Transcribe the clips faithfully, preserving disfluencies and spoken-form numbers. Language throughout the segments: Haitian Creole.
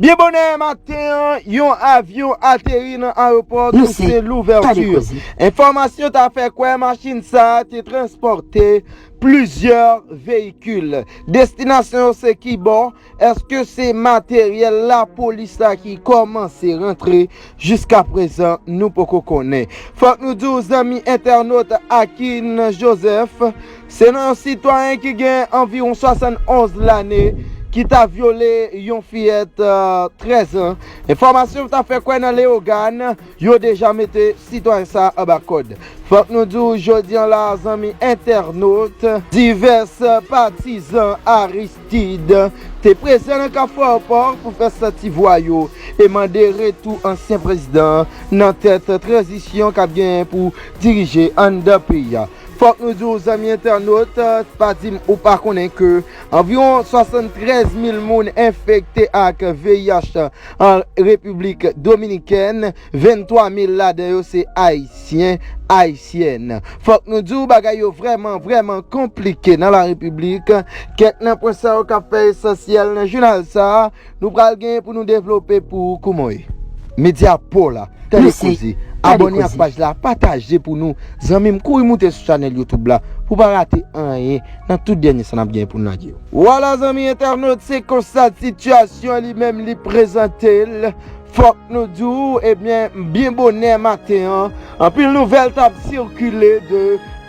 Byen bonè maten an, yon avyon ateri nan ayewopò Toussaint Louverture. Enfòmasyon ta fè kwè machin sa a te transpòte plizyè veyikil. Destinasyon yo se kibò? Èske se materyèl lapolis la ki kòmanse rantre? Jiskaprezan, nou poko konnen. Fòk nou di w, zanmi entènot, Akin Joseph, se nan yon sitwayen ki gen anviwon swasannonz lane ki ta vyole yon fiyèt, euh, trèz an. Enfòmasyon ta fè kwè nan Leyogàn, yo deja mete sitwayen sa a anba kòd. Fòk nou di w, jodi an la, zanmi entènot, divès patizan Aristide te prezan nan Kafou Ayewopò pou fè santi vwa yo e mande retou ansyen prezidan an nan tèt tranzisyon k ap genyen pou dirije anndan peyi a. Fòk nou di w, zanmi entènot, pa di m ou pa konnen ke anviwon swasanntrèz mil moun enfekte ak V I H an Repiblik Dominikèn, venntwa mil ladan yo se Ayisyen, Ayisyèn. Fòk nou di w, bagay yo vrèman, vrèman konplike nan la Repiblik. Kèk nan pwen sa yo k ap fè esansyèl nan jounal sa a, nou pral genyen pou nou devlope pou ou kouman w ye. Medya pa w la, tande koze. Abòne ak paj la, pataje pou nou. Zanmi m, kouri moute sou chanèl YouTube la pou w pa rate anyen nan tout dènye sa n ap gen pou n lage yo. Vwala, zanmi entènot, se konsa sitiyasyon li menm li prezante l. Fòk nou di w, ebyen, byen bonè maten an, anpil nouvèl t ap sikile de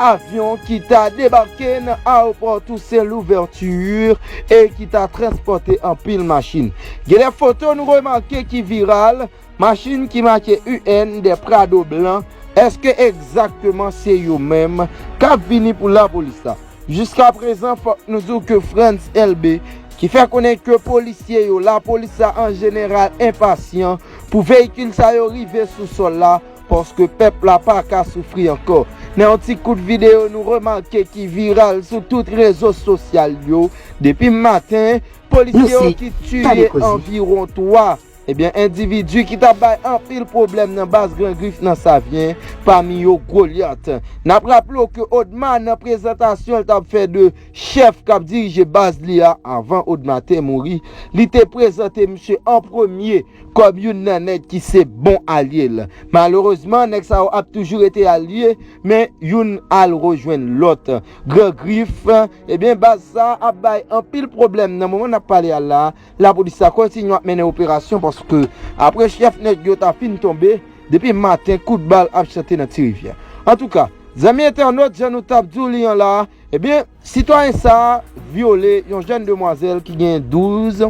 avyon ki ta debake nan ayewopò Toussaint Louverture e ki ta transpòte anpil machin. Gen de foto nou remake ki viral, machin ki make U N, de Prado blan. Èske egzakteman se yo menm k ap vini pou lapolis la? Jiskaprezan, fòk nou di w ke Frantz Elbé, ki fè konnen ke polisye yo, lapolis la an jeneral, enpasyan pou veyikil sa yo rive sou sòl la, paske pèp la pa ka soufri ankò. Nan yon ti kout videyo nou remake ki viral sou tout rezo sosyal yo, depi maten, polisye yo ki tiye anviwon twa, ebyen, endividi ki t ap bay anpil pwoblèm nan baz Gran Grif nan Savyen, pami yo Golyat. N ap raple w ke Odma, nan prezantasyon l t ap fè de chèf k ap dirije baz li a, avan Odma te mouri, li te prezante misye an premye kòm youn nan nèg ki se bon alye l. Malerezman, nèg sa yo ap toujou rete alye, men youn al rejwenn lòt. Gran Grif, ebyen, baz sa a ap bay anpil pwoblèm nan moman n ap pale a la. Lapolis la kontinye ap mennen operasyon paske apre chèf nèg yo ta fin tonbe, depi maten kout bal ap chante nan Ti Rivyè. Antouka, zanmi entènot, jan nou t ap di w li an la, ebyen, sitwayen sa a vyole yon jèn demwazèl ki gen douz,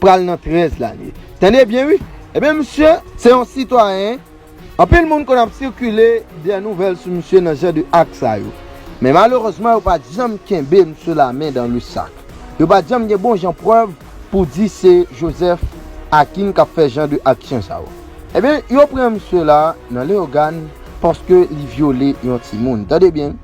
pral nan trèz lane. Tande byen, wi. Ebyen, misye, se yon sitwayen. Anpil moun konn ap sikile de nouvèl sou misye nan jan de ak sa yo. Men malerezman, yo pa t janm kenbe misye la men dan le sak. Yo pa t janm gen bon jan prèv pou di se Joseph Akin k ap fè jan de aksyon sa yo. Ebyen, yo pran misye la nan Leyogàn paske li vyole yon timoun. Tande byen,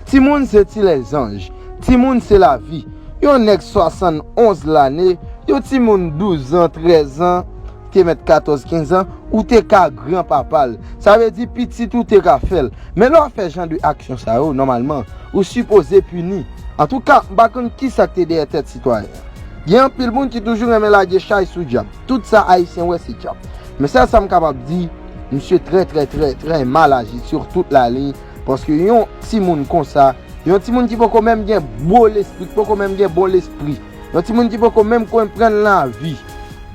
timoun se ti lèzanj, timoun se lavi. Yon nèg swasannonz lane, yon timoun douz an, trèz an, te mèt katòz, kenz an, ou te ka granpapa l. Sa vle di pitit ou te ka fè l. Men lè w ap fè jan de aksyon sa yo, nòmalman, ou sipoze pini. Antouka, m pa konn kisa k te dèyè tèt sitwayen an. Gen anpil moun ki toujou renmen lage chay sou dyab. Tout sa Ayisyen wè se dyab. Men sèl sa m kapab di, misye trè, trè, trè, trè mal aji sur tout la ligne, paske yon timoun konsa, yon timoun ki poko menm gen bon lespri, ki poko menm gen bon lespri, yon timoun ki poko menm konprann lavi.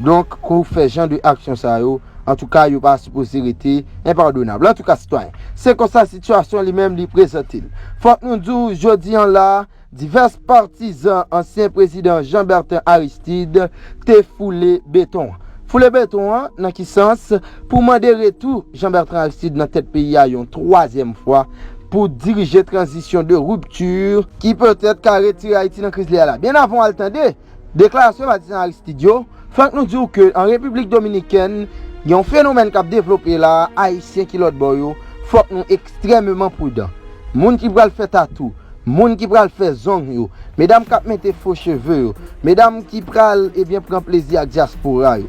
Donk, kou w fè jan de aksyon sa yo, antouka, yo pa sipoze rete enpadonab. Antouka, sitwayen, se konsa sitiyasyon li menm li prezante l. Fòk nou di w, jodi an la, divès patizan ansyen prezidan Jean Bertrand Aristide te foule beton an. Foule beton an, nan ki sans? Pou mande retou Jean Bertrand Aristide nan tèt peyi a yon twazyèm fwa pou dirije tranzisyon de ripti ki petèt ka retire Ayiti nan kriz li a la. Byen avan w al tande deklarasyon patizan Aristide yo, fòk nou di w ke an Repiblik Dominikèn, gen yon fenomèn k ap devlope la, Ayisyen ki lòt bò yo, fòk nou ekstrèmeman pridan. Moun ki pral fè tatou, moun ki pral fè zong yo, medam k ap mete fo cheve yo, medam ki pral, ebyen, pran plezi ak dyaspora yo.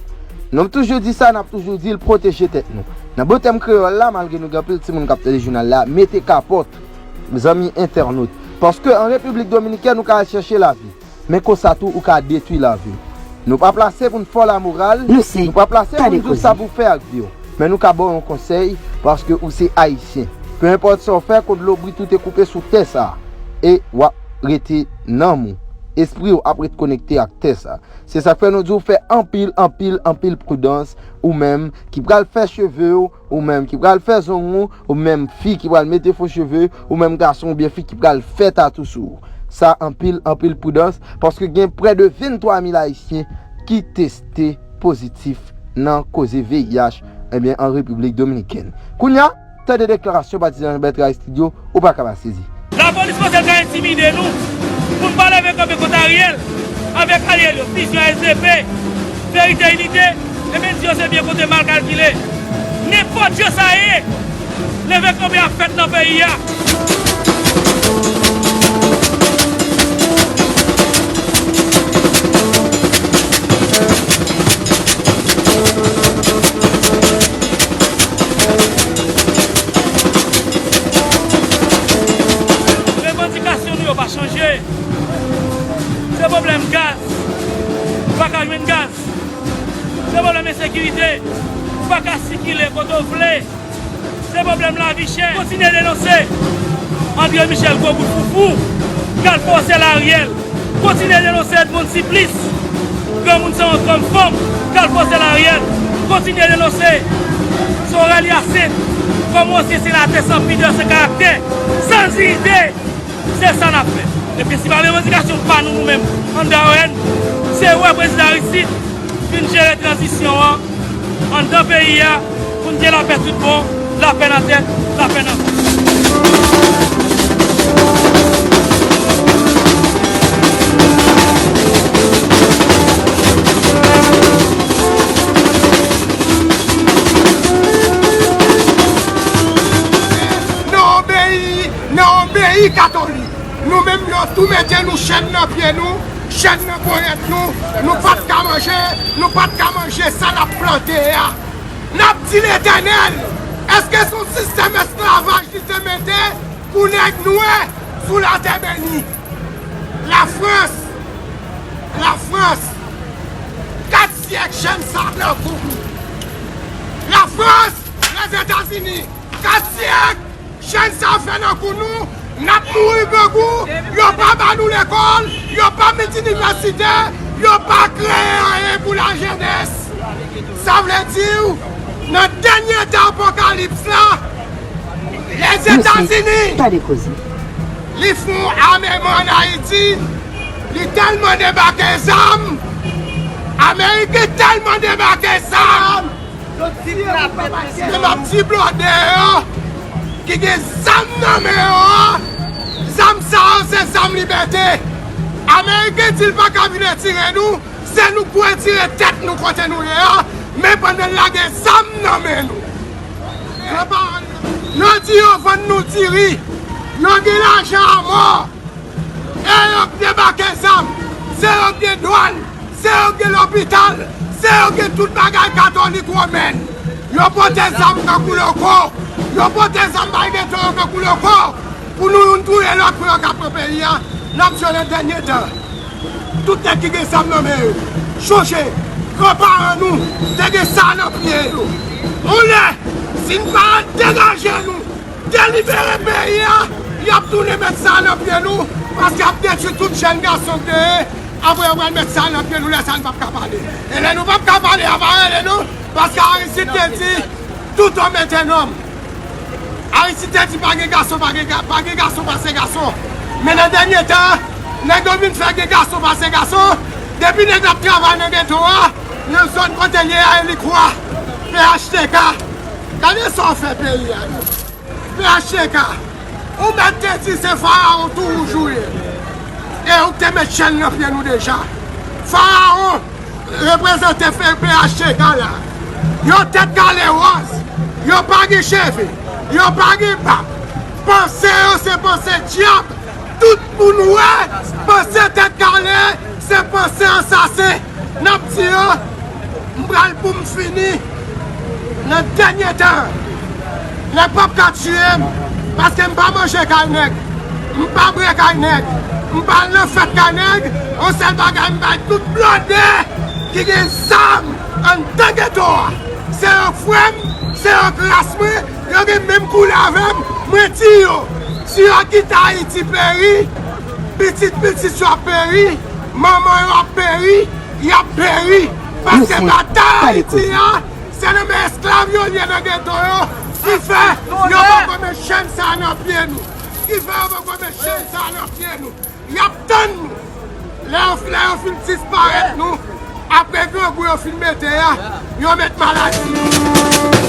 Nou toujou di sa, n ap toujou di l, pwoteje tèt nou. Nan bon tèm kreyòl la, malgre nou gen anpil timoun k ap tande jounal la, mete kapòt, zanmi entènot. Paske an Repiblik Dominikèn, ou ka al chèche lavi. Men konsa tou, ou ka detwi lavi w. Nou pa plase pou n fè w lamoral, nou pa plase pou n di w sa pou w fè ak vi w. Men nou ka ba w yon konsèy, paske ou se Ayisyen. Pe enpòt sa w fè, kòd lobrik ou te koupe sou tè sa a. E w ap rete nanm ou. Espri w ap ret konekte ak tè sa a. Se sa k fè nou di w fè anpil, anpil, anpil pridans, ou menm ki pral fè cheve w, ou menm ki pral fè zong ou, ou menm fi ki pral mete fo cheve, ou menm gason oubyen fi ki pral fè tatou sou ou. Sa anpil, anpil pridans, paske gen prè de venntwa mil Ayisyen ki teste pozitif nan koze V I H, ebyen, an Repiblik Dominikèn. Kounye a, tande deklarasyon patizan Bertrand Aristide yo, ou pa ka pa sezi. Lapolis panse l ka entimide nou pou n pa leve kanpe kont Ariel avèk alye l yo, Fusion, S D P, Verite, Inite, ebyen, n di yo se byen konte, mal kalkile. Nenpòt jan sa ye, leve kanpe ap fèt nan peyi a. Revandikasyon nou yo pa chanje. Se pwoblèm gaz, ou pa ka jwenn gaz. Se pwoblèm ensekirite, ou pa ka sikile kote w vle. Se pwoblèm lavi chè. Kontinye denonse André Michel, gwo bout foufou, k al fè w sèl Ariel. Kontinye denonse Edmonde Supplice, granmoun san wont kòm fanm, k al fè w sèl Ariel. Kontinye denonse Sorel Hyacinthe, kòm yon ansyen senatè san pidè, san karaktè, san diyite. Se sa n ap fè. E prensipal revandikasyon pa nou, nou menm, anndan O N, se wè prezidan Aristide vin jere tranzisyon an anndan peyi a, pou n gen lapè tout bon, lapè nan tèt, lapè nan kò. Nan yon peyi, nan yon peyi katolik, nou menm yo tou mete nou chèn nan pye nou, chèn nan ponyèt nou, nou pa t ka manje, nou pa t ka manje sa n ap plante a. N ap di Letènèl, èske se yon sistèm esklavaj li te mete pou nèg nwè sou latè beni? Lafrans, Lafrans, kat syèk chèn sa nan kou nou. Lafrans, Lèzetazini, kat syèk chèn sa fè nan kou nou, n ap mouri grangou, yo pa ba nou lekòl, yo pa met inivèsite, yo pa kreye anyen pou lajenès. Sa vle di w, nan dènye tan apokalips la, Lèzetazini, li fè yon ameman ann Ayiti, li tèlman debake zam, Ameriken tèlman debake zam, men m ap di blòdè yo ki gen zam nan men yo a, zam sa yo se zam libète. Ameriken di l pa ka vin retire nou, se nou k pou retire tèt nou kote nou ye a, men pandan l lage zam nan men nou. Yo di yo vann nou diri, yo gen lajan a mò. E yo k debake zam, se yo k gen dwàn, se yo k gen lopital, se yo k gen tout bagay katolik womèn. Yo pote zam tankou loko, yo pote zam bay geto yo tankou loko, pou nou youn touye lòt, pou yo ka pran peyi a. N ap jwenn nan dènye tan. Tout nèg ki gen zam nan men yo, chonje, granparan nou te gen sa nan pye yo. Yon lè, si n pa degaje nou, delibere peyi a, y ap tounen met sa nan pye nou, paske y ap detwi tout jèn gason k genyen. Apre, yo pral met sa nan pye nou, lè sa a, n p ap ka pale. E lè nou p ap ka pale, y ap arele nou, paske Aristide te di, tout homme est un homme. Aristide te di, pa gen gason, pa gen ga-, pa gen gason pase gason. Men nan dènye tan, nèg yo vin fè gen gason pase gason. Depi nèg la ap travay nan geto a, nan zòn kote l ye a, Elikwa, P H T K. Gade sa w fè peyi a, non. P H T K, ou mèt te di se Farawon toujou ye. E ou k te met chèn nan pye nou deja. Farawon reprezante P H T K la. Yo tèt kale wòz. Yo pa gen cheve. Yo pa gen bab. Panse yo se panse dyab. Tout moun wè panse tèt kale se panse ansasen. N ap di yo, m pral pou m fini nan dènye tan. Nèg p ap ka tiye m, paske m pa manje kay nèg, m pa bwè kay nèg, m pa al nan fèt kay nèg. Yon sèl bagay, m bay tout blòdè Ki gen zam anndan geto a. Se yo frè m, se yo klas mwen, yo gen menm koulè avè m, mwen di yo, si yo kite Ayiti peri, pitit pitit yo ap peri, manman yo ap peri, y ap peri. Paske batay Ayiti a, se nan men esklav yo ye nan geto yo, ki fè yo poko met chenn sa nan pye nou. Ki fè yo poko met chenn sa nan pye nou. Y ap tann nou. Lè yo, lè yo fin disparèt nou, apre grangou yo fin mete a, yo met maladi.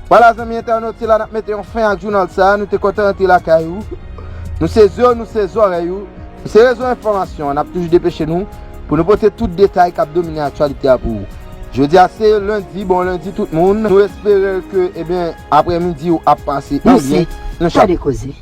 Vwala, zanmi entènot, se la n ap mete yon fen ak jounal sa a. Nou te kontan rantre lakay ou. Nou se zye w, nou se zòrèy ou. Se rezo enfòmasyon an, n ap toujou depeche nou pou nou pote tout detay k ap domine aktyalite a pou ou. Jodi a se lendi, bon lendi tout moun. Nou espere ke, ebyen, aprèmidi w ap pase an byen. Nou chak. Tande koze.